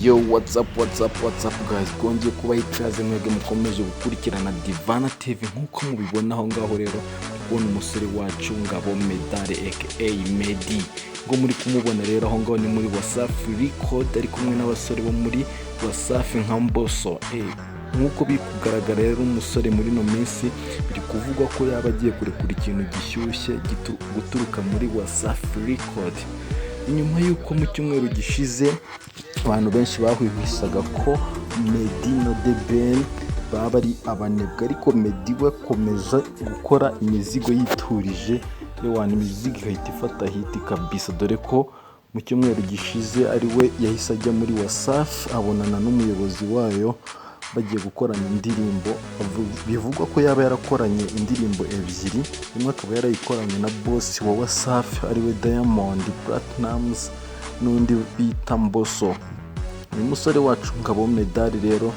Yo, what's up, what's up, what's up, guys? Twongeye kubaha ikaze mwebwe mukomeje gukurikirana Divana TV. Nk'uko mubibona aho ngaho rero, kubona umusore wacu Ngabo Medard aka Meddy, ngo muri kumubona rero aho ngaho ni muri Wasafi Record, ari kumwe n'abasore bo muri Wasafi nka Mbosso. Nk'uko biri kugaragara rero, umusore muri ino minsi biri kuvugwa ko yaba agiye kurekura ikintu gishyushye guturuka muri Wasafi Record, nyuma y'uko mu cyumweru gishize abantu benshi bahwihwisaga ko Meddy na The Ben baba ari abanebwe, ariko Meddy we akomeza gukora imizigo yiturije, yewana imizigo igahita ifata hit kabisa, dore ko mu cyumweru gishize ari we yahise ajya muri Wasafi abonana n'umuyobozi wayo bagiye gukorana indirimbo. Bivugwa ko yaba yarakoranye indirimbo ebyiri, imwe akaba yarayikoranye na boss wa Wasafi ariwe Diamond Platnumz n'undi bita Mbosso. Uyu musore wacu Ngabo Medard rero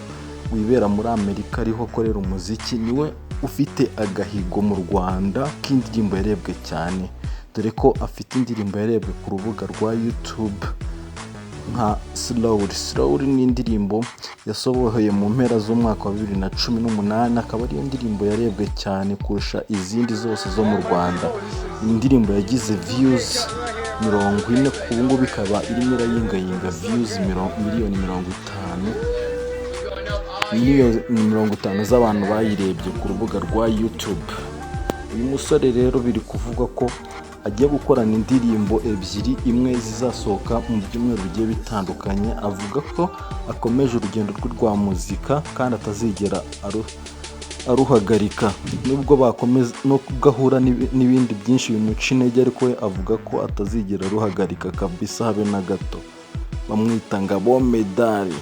wibera muri Amerika ariho akorera umuziki, niwe ufite agahigo mu Rwanda k'indirimbo yarebwe cyane, dore ko afite indirimbo yarebwe ku rubuga rwa YouTube nka Slowly. Slowly ni indirimbo yasohoye mu mpera z'umwaka wa 2018, akaba ariyo ndirimbo yarebwe cyane kurusha izindi zose zo mu Rwanda. Iyi ndirimbo yagize views 40, ubu ngubu ikaba irimo irayingayinga views miliyoni 50, miliyoni 50 z'abantu bayirebye ku rubuga rwa YouTube. Uyu musore rero biri kuvugwa ko agiye gukorana indirimbo ebyiri, imwe zizasohoka mu byumweru bigiye bitandukanye. Avuga ko akomeje urugendo rwe rwa muzika kandi atazigera aruhagarika, nubwo bakomeza nubwo ahura n'ibindi byinshi bimuca intege, ariko we avuga ko atazigera aruhagarika kabisa, habe na gato. Bamwita Ngabo Medard.